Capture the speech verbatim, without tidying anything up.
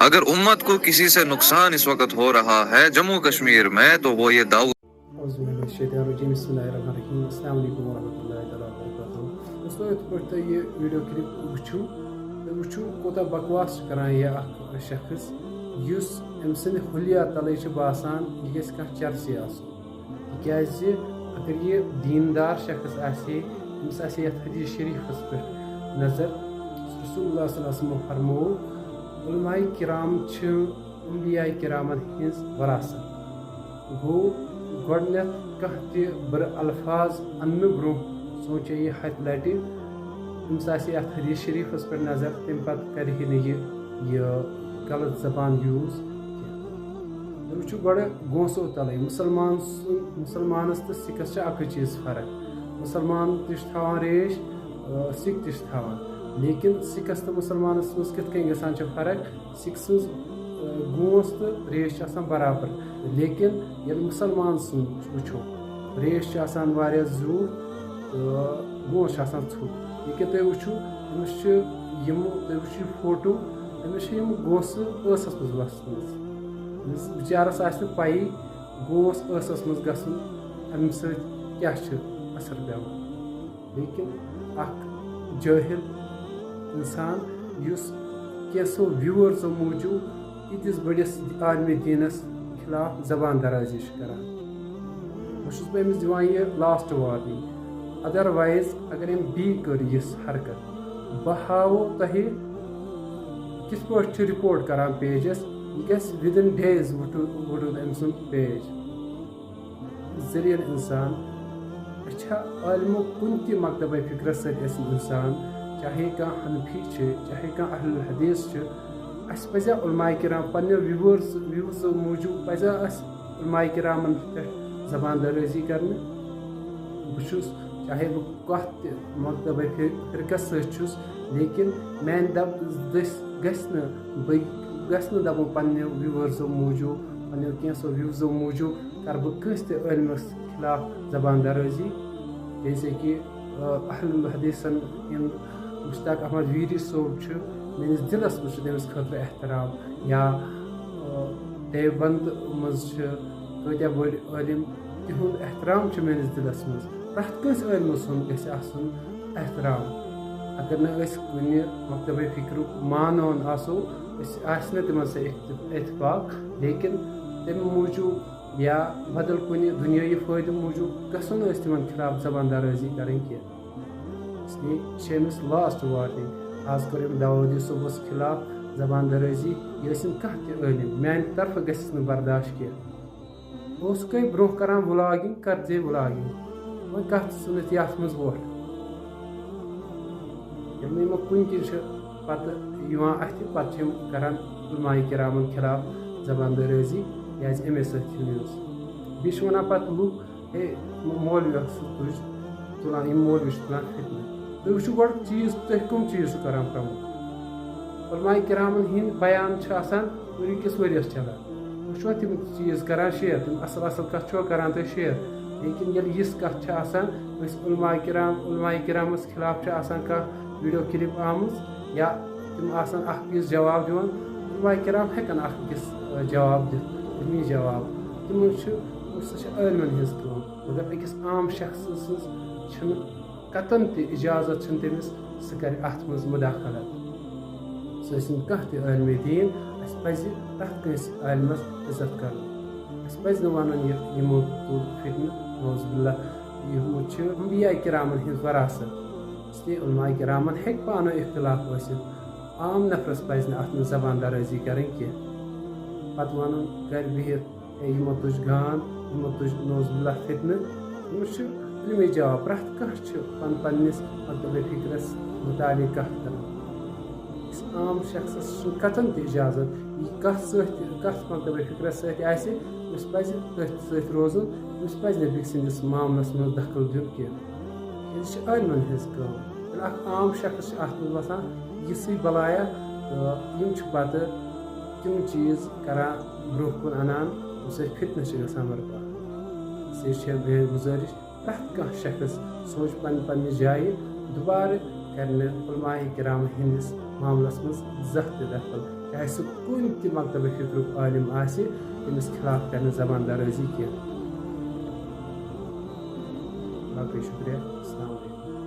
اگر امت کو کسی سے نقصان اس وقت ہو رہا ہے جموں کشمیر میں تو وہ یہ داؤد۔ اعوذ باللہ من الشیطان الرجیم، بسم اللہ الرحمن الرحیم، السلام علیکم ورحمۃ اللہ تعالیٰ وبرکاتہ۔ دوستو، یِتھ پٲٹھۍ تُہۍ یہِ ویٖڈیو کِلِپ وٕچھِو، تُہۍ وٕچھِو کوٗتاہ بکواس چھُ کران یہِ اکھ شخص، یُس أمۍ سٕنٛدِ حُلیہ تلے چھُ باسان یہِ گژھِ کانٛہہ چرسی آسُن۔ تِکیٛازِ اگر یہِ دیٖندار شخص آسہِ ہے، أمِس آسہِ ہے یَتھ حدیث شریٖفَس پٮ۪ٹھ نظر۔ رسول اللہ صلی اللہ علیہ وسلمو فرموو، علماء کرام چھِ انبیاء کرامن ہٕنٛز وراثت۔ گوٚو، گۄڈٕنٮ۪تھ کانٛہہ تہِ بُرٕ الفاظ اننہٕ برٛونٛہہ سونٛچے یہِ ہتہِ لٹہِ، أمِس آسہِ ہے اَتھ حدیث شریٖفَس پٮ۪ٹھ نظر، تَمہِ پتہٕ کرِ ہے نہٕ یہِ، یہِ غلط زبان یوٗز کینٛہہ۔ تُہۍ وٕچھِو گۄڈٕ گونٛسو تلے، مُسلمان سُنٛد، مُسلمانس تہٕ سِکس چھِ اکٕے چیٖز فرق۔ مُسلمان تہِ چھُ تھاوان ریش، آ، سِکھ تہِ چھِ تھاوان، لیکن سِکس تہٕ مُسلمانس منٛز کِتھ کٔنۍ گژھان چھِ فرق؟ سِکھ سٕنٛز، آ، گونٛس تہٕ ریش چھِ آسان برابر، لیکن ییٚلہِ مُسلمان سُنٛد وٕچھو، ریش چھِ آسان واریاہ زیوٗٹھ تہٕ گونٛس چھِ آسان ژھوٚٹ۔ ییٚکیٛاہ تُہۍ وٕچھِو، أمِس چھِ یِم، تُہۍ وٕچھِو یہِ فوٹو، أمِس چھِ یِم گونٛسہٕ ٲسَس منٛز وَسمٕژ۔ أمِس بِچارَس آسہِ نہٕ پَیی گونٛس ٲسَس منٛز گژھُن، اَمہِ سۭتۍ کیٛاہ چھِ اَثر پٮ۪وان۔ لیکن اَکھ جٲہِل اِنسان، یُس کینٛژھو وِیوٗوَرزو موٗجوٗب ییٖتِس بٔڑِس عالمِ دیٖنَس خلاف زبان درٲزی چھُ کران۔ وۄنۍ چھُس بہٕ أمِس دِوان یہِ لاسٹ وارننگ، ادروائز اگر أمۍ بیٚیہِ کٔر یِژھ حرکت، بہٕ ہاوو تۄہہِ کِتھ پٲٹھۍ چھُ رپورٹ کران پیجس۔ یہِ گژھِ within days وٕڈُن، وٕڈُن أمۍ سُنٛد پیج۔ ذٔلیٖل اِنسان۔ أسۍ چھا عٲلمو کُنہِ تہِ مکتبہ فکرس سۭتۍ ٲسِتھ اِنسان، چاہے کانٛہہ حنفی چھِ، چاہے کانٛہہ اہل الحدیث چھِ، اَسہِ پَزِ علماء کرام پننیو وِیوٗورز، وِیوٗزو موٗجوٗب پَزِ اَسہِ علماء کرامن پٮ۪ٹھ زبان درٲزی کرنہِ۔ بہٕ چھُس، چاہے بہٕ کَتھ تہِ مکتبہ فر-، فرقس سۭتۍ چھُس، لیکن میانہِ دپ-، دٔسۍ گژھِ نہٕ، بہٕ گژھِ نہٕ دَپُن پننیو وِیوٗورزو موٗجوٗب، پننیو کینٛژھو وِیوٗزو موٗجوٗب کرٕ بہٕ کٲنٛسہِ تہِ عٲلمس خلاف زبان درٲزی۔ جیسے کہِ، آ، اہل حدیثن ہُنٛد مشتاق احمد ویری صٲب چھُ، میٲنِس دِلس منٛز چھُ تٔمِس خٲطرٕ احترام۔ یا، آ، دیوبند منٛز چھِ کۭتیاہ بٔڑۍ عٲلم، تِہُنٛد احترام چھُ میٲنِس دِلس منٛز۔ پرٛٮ۪تھ کٲنٛسہِ عٲلمہٕ سُنٛد گژھِ آسُن احترام۔ اگر نہٕ أسۍ کُنہِ مکتبہ فکرُک مانان آسو، أسۍ آسہِ نہٕ تِمن سۭتۍ اتف-، اتفاق، لیکن تمہِ موٗجوٗب یا بدل کُنہِ دُنیٲیی فٲیدٕ موٗجوٗب گژھو نہٕ أسۍ تِمن خلاف زبان درٲزی کرٕنۍ کینٛہہ۔ اس لیے چھِ أمِس لاسٹ وارننگ۔ آز کٔر أمۍ داوودی صٲبس خلاف زبان درٲزی، یہِ ٲسِن کانٛہہ تہِ عٲلم، میانہِ طرفہٕ گژھٮ۪س نہٕ برداشت کینٛہہ۔ بہٕ اوسُکھ برٛونٛہہ کران ولاگنگ، کر ژے ولاگنگ، وۄنۍ کتھ ژھٕنتھ یتھ منٛز وۄٹھ۔ ییٚلہِ نہٕ یِمن کُنہِ کِنۍ چھِ پتہٕ یِوان اَتھِ، پتہٕ چھِ یِم کران علماء کرامن خلاف زبان درٲزی، کیازِ اَمے سۭتۍ چھِ news۔ بیٚیہِ چھِ وَنان پتہٕ لُکھ، ہے، مولوی اوس سُہ تُج تُلان، یِم مولوی چھِ تُلان فتنہٕ۔ تُہۍ وٕچھِو گۄڈٕ چیٖز، تُہۍ کٕم چیٖز چھِو کران پرموٹ؟ علماء کرامن ہٕنٛدۍ بیان چھِ آسان ؤری کِس ؤریَس چلان۔ تُہۍ چھِوا تِم چیٖز کران شیئر؟ تِم اَصٕل اَصٕل کَتھٕ چھِوا کران تُہۍ شیئر؟ لیکن ییٚلہِ یِژھ کَتھ چھِ آسان، أسۍ علماء کرام، علماء کرامس خلاف چھِ آسان کانٛہہ ویٖڈیو کِلِپ آمٕژ یا تِم آسان اَکھ أکِس جواب دِوان، علماء کرام ہٮ۪کَن اَکھ أکِس، آ، جواب دِتھ، علمی جواب۔ تِمن چھُ، سُہ چھِ عٲلمَن ہٕنٛز کٲم۔ مگر أکِس عام شخص سٕنٛز چھِنہٕ قطعاً تہِ اجازت چھِنہٕ تٔمِس سُہ کرِ اتھ منٛز مداخلت۔ سُہ ٲسِن کانٛہہ تہِ عٲلمِ دیٖن، اَسہِ پزِ پرٛٮ۪تھ کٲنٛسہِ عٲلمس عزت کرُن۔ اَسہِ پزِ نہٕ ونُن یہِ، یِمو تُل فتنہٕ، نعوذ باللہ، یِمو چھِ انبیاء کرامن ہٕنٛز وراثت۔ اس لیے علماء کرامن ہیٚکہِ پانہٕ ؤنۍ اختلاف ٲسِتھ، عام نفرس پزِ نہٕ اتھ منٛز زبان درٲزی کرٕنۍ کینٛہہ۔ پتہٕ ونُن گرِ بِہِتھ، ہے، یِمو تُج گان، یِمو تُج نعوذ باللہ فتنہٕ۔ یِمو چھُ علمی جواب، پرٛٮ۪تھ کانٛہہ چھُ پن-، پننِس مکتبِ فکرس مُطابق کتھ کران۔ أکِس عام شخصس چھُنہٕ قطعاً تہِ اجازت، یہِ کتھ سۭتۍ تہِ، کتھ مکتبِ فکرس سۭتۍ آسہِ، أمِس پزِ تٔتھۍ سۭتۍ روزُن، أمِس پزِ نہٕ بیٚکہِ سٕنٛدِس معاملس منٛز دخل دیُن کینٛہہ۔ یہِ چھِ عٲلمن ہٕنٛز کٲم۔ ییٚلہِ اکھ عام شخص چھُ اتھ منٛز وسان، یِژھٕے بلایا، تہٕ یِم چھِ پتہٕ تِم چیٖز کران، برٛونٛہہ کُن انان، ییٚمہِ سۭتۍ فتنہٕ چھِ گژھان برپا۔ اس لیے چھےٚ میٲنۍ گُزٲرِش، پرٛٮ۪تھ کانٛہہ شخص سونٛچہِ پننہِ پننہِ جایہِ، دُبارٕ کرِ نہٕ علماء کرام ہٕنٛدِس معاملس منٛز زانٛہہ تہِ دخل، چاہے سُہ کُنہِ تہِ مکتبہ فکرُک عالم آسہِ، تٔمِس خلاف کرِ نہٕ زبان درٲزی کینٛہہ۔ باقٕے شُکریہ، السلام علیکم۔